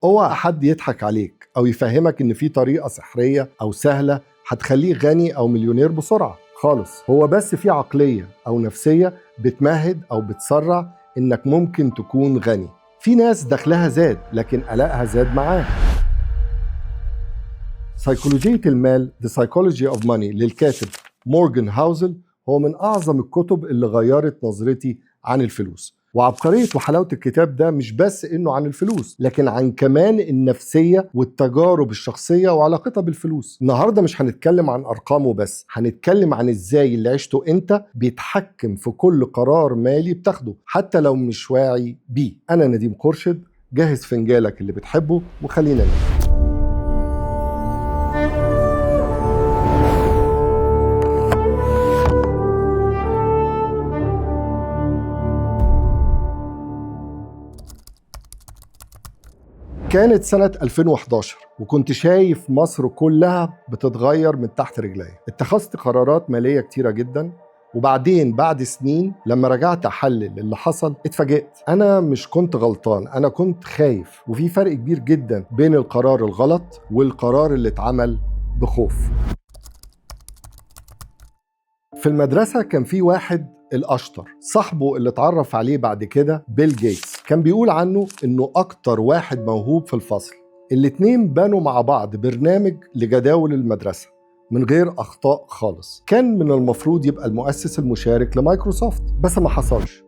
اوعى حد يضحك عليك او يفهمك ان في طريقه سحريه او سهلة هتخليه غني او مليونير بسرعة خالص. هو بس في عقلية او نفسية بتمهد او بتسرع انك ممكن تكون غني. في ناس دخلها زاد لكن قلقها زاد معاه. سيكولوجية المال The Psychology of Money للكاتب مورجان هاوزل هو من أعظم الكتب اللي غيرت نظرتي عن الفلوس. وعبقرية وحلاوة الكتاب ده مش بس إنه عن الفلوس، لكن عن كمان النفسية والتجارب الشخصية وعلاقتها بالفلوس. النهاردة مش هنتكلم عن أرقامه بس، هنتكلم عن إزاي اللي عشته أنت بيتحكم في كل قرار مالي بتاخده حتى لو مش واعي بيه. أنا نديم قرشد، جهز فنجالك اللي بتحبه وخلينا نبدأ. كانت سنة 2011 وكنت شايف مصر كلها بتتغير من تحت رجلي. اتخذت قرارات مالية كتيرة جدا، وبعدين بعد سنين لما رجعت أحلل اللي حصل اتفاجئت. أنا مش كنت غلطان، أنا كنت خايف، وفي فرق كبير جدا بين القرار الغلط والقرار اللي اتعمل بخوف. في المدرسة كان في واحد الأشطر، صاحبه اللي اتعرف عليه بعد كده بيل جيتس، كان بيقول عنه إنه أكتر واحد موهوب في الفصل. الاتنين بنوا مع بعض برنامج لجداول المدرسة من غير أخطاء خالص. كان من المفروض يبقى المؤسس المشارك لمايكروسوفت، بس ما حصلش.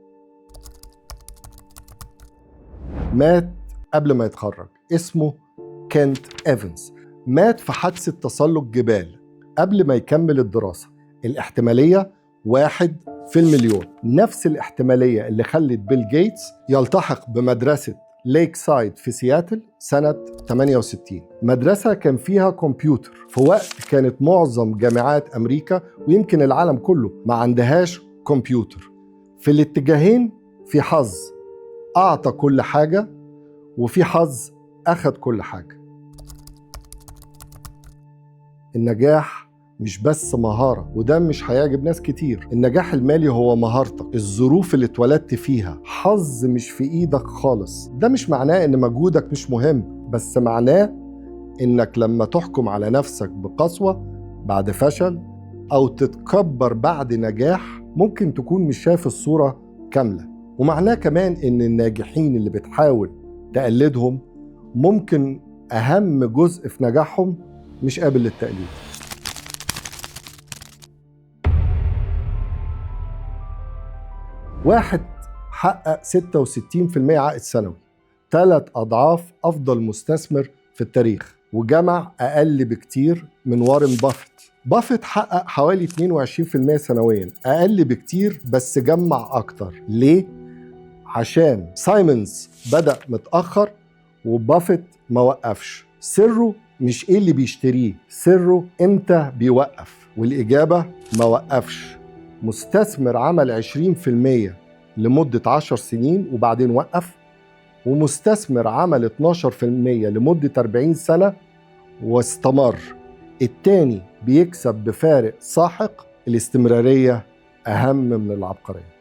مات قبل ما يتخرج. اسمه كنت إيفنز. مات في حادثة تسلق جبال قبل ما يكمل الدراسة. الاحتمالية 1 في المليون، نفس الاحتمالية اللي خلت بيل جيتس يلتحق بمدرسة ليك سايد في سياتل سنة 68، مدرسة كان فيها كمبيوتر في وقت كانت معظم جامعات أمريكا ويمكن العالم كله ما عندهاش كمبيوتر. في الاتجاهين في حظ أعطى كل حاجة وفي حظ أخذ كل حاجة. النجاح مش بس مهارة، وده مش هيعجب ناس كتير. النجاح المالي هو مهارتك، الظروف اللي اتولدت فيها، حظ مش في ايدك خالص. ده مش معناه ان مجهودك مش مهم، بس معناه انك لما تحكم على نفسك بقسوة بعد فشل او تتكبر بعد نجاح ممكن تكون مش شايف الصورة كاملة. ومعناه كمان ان الناجحين اللي بتحاول تقلدهم ممكن اهم جزء في نجاحهم مش قابل للتقليد. واحد حقق 66% عائد سنوي، 3 أضعاف أفضل مستثمر في التاريخ، وجمع أقل بكتير من وارن بافيت. بافيت حقق حوالي 22% سنويا، أقل بكتير بس جمع أكتر. ليه؟ عشان سايمونز بدأ متأخر وبافيت ما وقفش. سره مش إيه اللي بيشتريه، سره إمتى بيوقف، والإجابة ما وقفش. مستثمر عمل 20% لمدة 10 سنين وبعدين وقف، ومستثمر عمل 12% لمدة 40 سنة واستمر. التاني بيكسب بفارق ساحق. الاستمرارية أهم من العبقرية.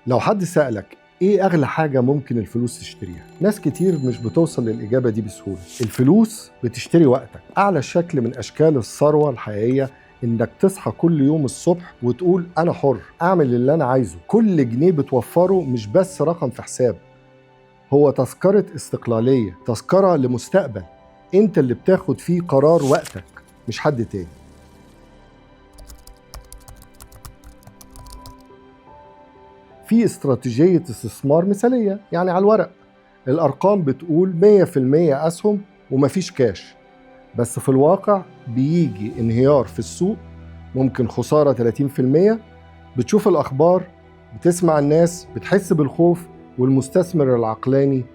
لو حد سألك إيه أغلى حاجة ممكن الفلوس تشتريها؟ ناس كتير مش بتوصل للإجابة دي بسهولة. الفلوس بتشتري وقتك. أعلى شكل من أشكال الثروة الحقيقية إنك تصحى كل يوم الصبح وتقول أنا حر، أعمل اللي أنا عايزه. كل جنيه بتوفره مش بس رقم في حساب، هو تذكرة استقلالية، تذكرة لمستقبل أنت اللي بتاخد فيه قرار وقتك مش حد تاني. في استراتيجية استثمار مثالية، يعني على الورق الأرقام بتقول 100% أسهم ومفيش كاش، بس في الواقع بيجي انهيار في السوق، ممكن خسارة 30%. بتشوف الأخبار، بتسمع الناس، بتحس بالخوف، والمستثمر العقلاني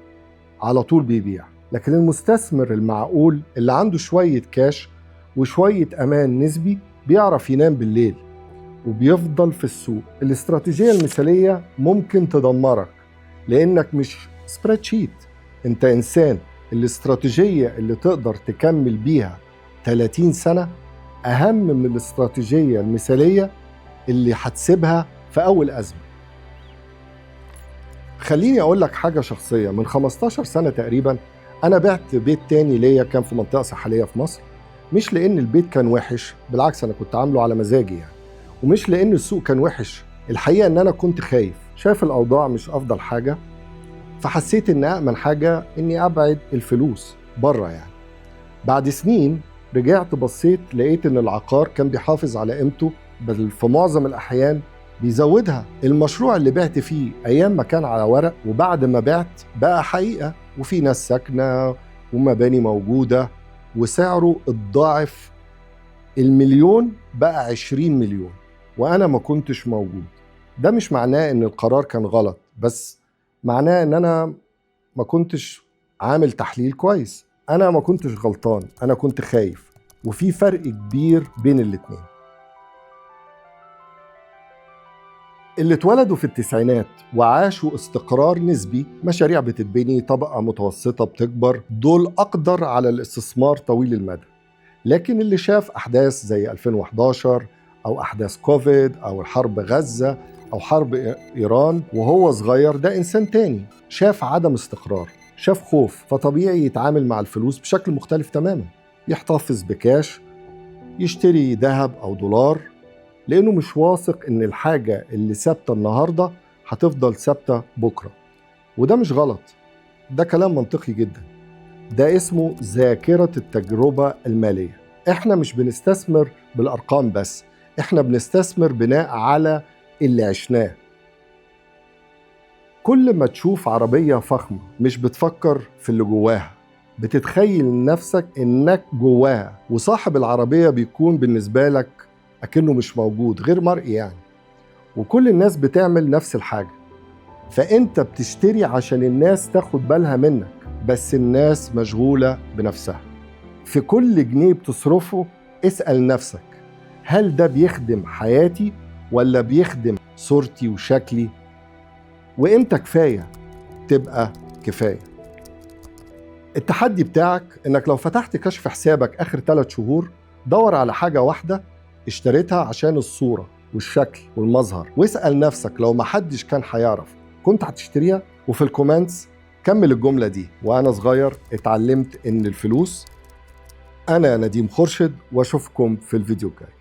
على طول بيبيع. لكن المستثمر المعقول اللي عنده شوية كاش وشوية أمان نسبي بيعرف ينام بالليل وبيفضل في السوق. الاستراتيجية المثالية ممكن تدمرك لأنك مش spreadsheet، انت إنسان. الاستراتيجية اللي تقدر تكمل بيها 30 سنة أهم من الاستراتيجية المثالية اللي هتسيبها في أول أزمة. خليني أقول لك حاجة شخصية. من 15 سنة تقريبا أنا بعت بيت تاني ليا كان في منطقة ساحلية في مصر، مش لأن البيت كان وحش، بالعكس أنا كنت عامله على مزاجي يعني، ومش لأن السوق كان وحش. الحقيقة إن أنا كنت خايف، شايف الأوضاع مش أفضل حاجة، فحسيت إن أأمن حاجة إني أبعد الفلوس بره يعني. بعد سنين رجعت بصيت لقيت إن العقار كان بيحافظ على قيمته، بل في معظم الأحيان بيزودها. المشروع اللي بعت فيه أيام ما كان على ورق، وبعد ما بعت بقى حقيقة، وفي ناس ساكنة ومباني موجودة، وسعره الضاعف، المليون بقى 20 مليون، وأنا ما كنتش موجود. ده مش معناه إن القرار كان غلط، بس معناه إن أنا ما كنتش عامل تحليل كويس. أنا ما كنتش غلطان، أنا كنت خايف، وفي فرق كبير بين الاتنين. اللي اتولدوا في التسعينات وعاشوا استقرار نسبي، مشاريع بتتبني، طبقة متوسطة بتكبر، دول أقدر على الاستثمار طويل المدى. لكن اللي شاف أحداث زي 2011 أو أحداث كوفيد أو الحرب غزة أو حرب إيران وهو صغير، ده إنسان تاني، شاف عدم استقرار، شاف خوف، فطبيعي يتعامل مع الفلوس بشكل مختلف تماما. يحتفظ بكاش، يشتري ذهب أو دولار، لأنه مش واثق إن الحاجة اللي ثابتة النهاردة هتفضل ثابتة بكرة. وده مش غلط، ده كلام منطقي جدا. ده اسمه ذاكرة التجربة المالية. إحنا مش بنستثمر بالأرقام بس، إحنا بنستثمر بناء على اللي عشناه. كل ما تشوف عربية فخمة مش بتفكر في اللي جواها، بتتخيل نفسك إنك جواها، وصاحب العربية بيكون بالنسبة لك أكنه مش موجود، غير مرئي يعني. وكل الناس بتعمل نفس الحاجة، فأنت بتشتري عشان الناس تاخد بالها منك، بس الناس مشغولة بنفسها. في كل جنيه بتصرفه اسأل نفسك، هل ده بيخدم حياتي ولا بيخدم صورتي وشكلي؟ وإمتى كفاية تبقى كفاية؟ التحدي بتاعك إنك لو فتحت كشف حسابك آخر 3 شهور، دور على حاجة واحدة اشتريتها عشان الصورة والشكل والمظهر، واسأل نفسك لو ما حدش كان هيعرف كنت هتشتريها؟ وفي ال comments كمل الجملة دي: وأنا صغير اتعلمت إن الفلوس. أنا نديم خورشيد، وأشوفكم في الفيديو الجاي.